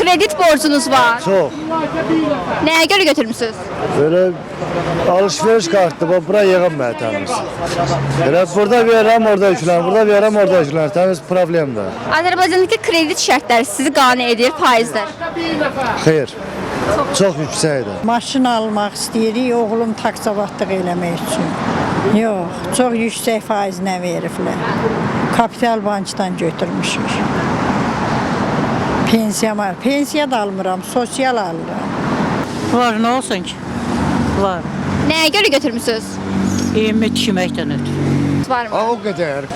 Kredit borcunuz var. Çox. Nəyə görə götürmüsünüz? Belə alış-veriş kartı, bax bura yığım mənə təmiz. Elə burada verirəm, orada yüklənir, burada verirəm, orada yüklənir. Təmiz problemdir. Azərbaycandakı kredit şərtləri sizi qane edir, faizlər. Xeyr. Çox yüksəkdir. Maşın almaq istəyirik, oğlum taksavatlıq eləmək üçün. Yox, çox yüksək faizlə veriblər. Kapital bankdan götürmüşük. Pensiya var. Pensiya da almıram, sosial alıram. Var, nə olsun ki? Var. Nəyə görə götürmüsünüz? Evimi tikməkdən ötürü. Var mı? O qədər.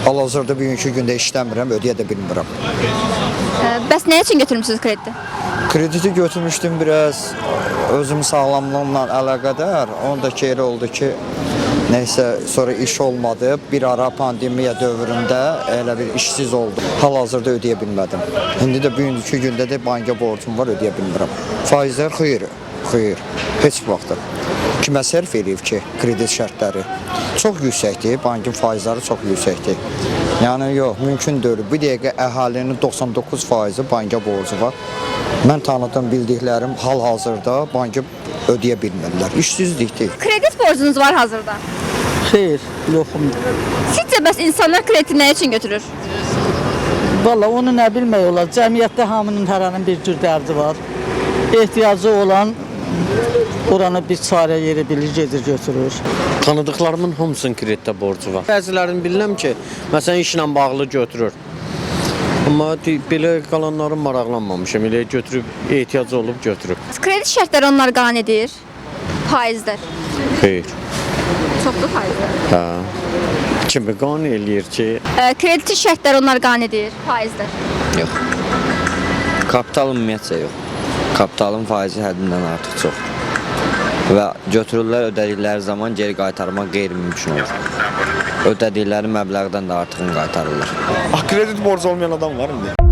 Hal-hazırda bugünkü gündə işləmirəm, ödəyə də bilmirəm. Bəs nə üçün götürmüsünüz krediti? Krediti götürmüşdüm biraz özüm sağlamlığımla əlaqədar. Onu da ki elə oldu ki, nəysə sonra iş olmadı. Bir ara pandemiya dövründə elə bir işsiz oldum. Hal-hazırda ödəyə bilmədim. İndi də bugünkü gündə də banka borcum var, ödəyə bilmirəm. Faizlər xeyir, xeyir. Heç vaxt. Kimə sərf eləyib ki, kredit şərtləri? Çox yüksəkdir, bankın faizləri çox yüksəkdir. Yəni yox, mümkün deyil. Bu dəqiqə əhalinin 99%-i banka borcu var. Mən tanıdığım, bildiklərim hal-hazırda bankı ödəyə bilmirlər. İşsizlikdir. Kredit borcunuz var hazırda. Xeyr, yoxumdur. Sizcə bəs insanlar krediti nə üçün götürür? Valla onu nə bilmək olar. Cəmiyyətdə hamının hərənin bir cür dərdi var. Ehtiyacı olan oranı bir çarə yeri bilir, gedir götürür. Tanıdıqlarımın hamısının kreditdə borcu var. Bəzilərini bilirəm ki, məsələn işlə bağlı götürür. Amma belə qalanların maraqlanmamışam. Elə götürüb ehtiyacı olub götürüb. Kredit şərtləri onları qane edir. Faizlər. Xeyr. Çoxdur faizlər. Hə. Kimi qane eləyir ki, Kredit şərtləri onları qane edir, faizlər. Yox. Kapital ümumiyyətcə yox. Kapitalın faizi həddindən artıq çoxdur. Və götürürlər ödədikləri zaman geri qaytarmaq qeyri-mümkün olur. Ödədikləri məbləğdən də artığını qaytarırlar. Ah, kredit borcu olmayan adam var indi.